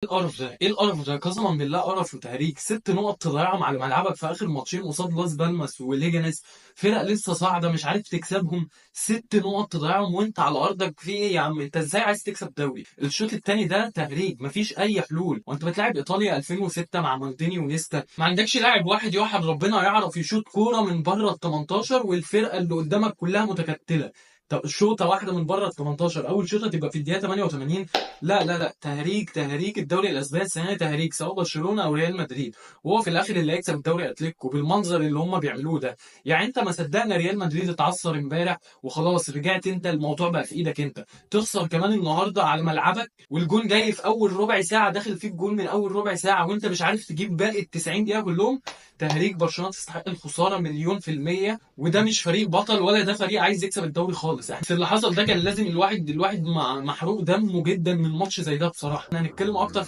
القرف ده؟ ايه القرف ده؟ قسما بالله قرف وتهريج. 6 نقط تضيعهم على ملعبك في اخر ماتشين قصاد لاس بالماس وليجانيس، فرق لسه صاعده مش عارف تكسبهم. 6 نقط تضيعهم وانت على ارضك، في ايه يا عم؟ انت ازاي عايز تكسب دوري؟ الشوط الثاني ده تهريج، مفيش اي حلول، وانت بتلعب ايطاليا 2006 مع مالديني ونيستا، ما عندكش لاعب واحد يوحد ربنا يعرف يشوط كورة من بره ال 18 والفرقة اللي قدامك كلها متكتله. طب شوطه واحدة من بره ال 18، اول شوطه تبقى في الدقيقة 88. لا لا لا، تهريج تهريج. الدوري الاسباني السنة دي تهريج، سواء برشلونة او ريال مدريد. وهو في الاخر اللي هيكسب الدوري اتلتيكو بالمنظر اللي هم بيعملوه ده. يعني انت ما صدقنا ريال مدريد اتعثر امبارح وخلاص، رجعت انت الموضوع بقى في ايدك انت. تخسر كمان النهارده على ملعبك، والجون جاي في اول ربع ساعه، داخل فيك جون من اول ربع ساعة وانت مش عارف تجيب باقي ال 90 دقيقة كلهم. تهريج. برشلونة تستحق الخسارة مليون في المية، وده مش فريق بطل ولا ده فريق عايز يكسب الدوري خالص. يعني اللي حصل ده كان لازم، الواحد محروق دمه جدا من ماتش زي ده بصراحة. احنا هنتكلم اكتر في